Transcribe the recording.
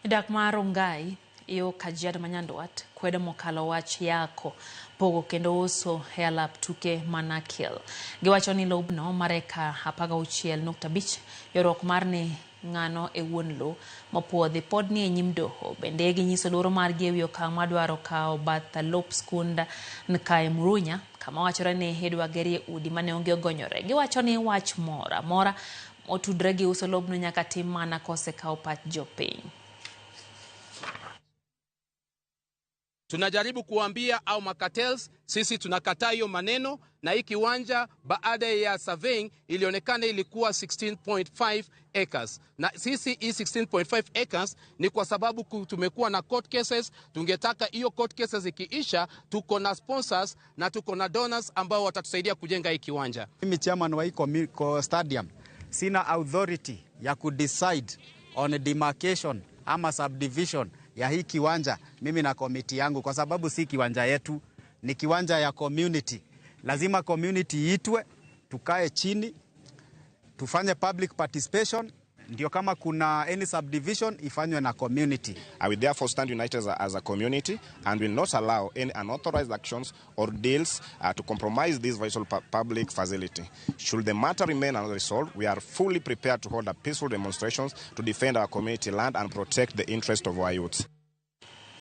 Jodak ma Rongai yo Kajiado ma Nyandwat kwedo mokalo wach yako, pogo kendo uso e alap tuke ma Nakil. Giwacho ni lobno mar eka 16.5 ywaruok mar ni ng'ano e wuon lo mopuodhi pod nie nyim doho. Bende ginyiso luoro margi ewi okang' madwaro kawo bath lop skund Nkae Murunya kama wachore ni idwa gerie udi mane onge ogonyore. Giwacho ni wach moro amora motudre gi uso lobno nyaka tim mana kosekaw pach jopiny. Tunajaribu kuambia au macartels, sisi tunakataa hiyo maneno, na hii kiwanja baada ya surveying ilionekana ilikuwa 16.5 acres, na sisi hii 16.5 acres ni kwa sababu tumekuwa na court cases. Tungetaka hiyo court cases ikiisha, tuko na sponsors na tuko na donors ambao watatusaidia kujenga hii kiwanja. Mimi chairman wa hii stadium sina authority ya kudecide on demarcation ama subdivision ya hii kiwanja mimi na committee yangu, kwa sababu si kiwanja yetu, ni kiwanja ya community. Lazima community iitwe, tukae chini, tufanye public participation, ndio kama kuna any subdivision ifanywe na community. I will therefore stand united as a community and will not allow any unauthorized actions or deals to compromise this vital public facility. Should the matter remain unresolved, we are fully prepared to hold a peaceful demonstrations to defend our community land and protect the interest of our youth.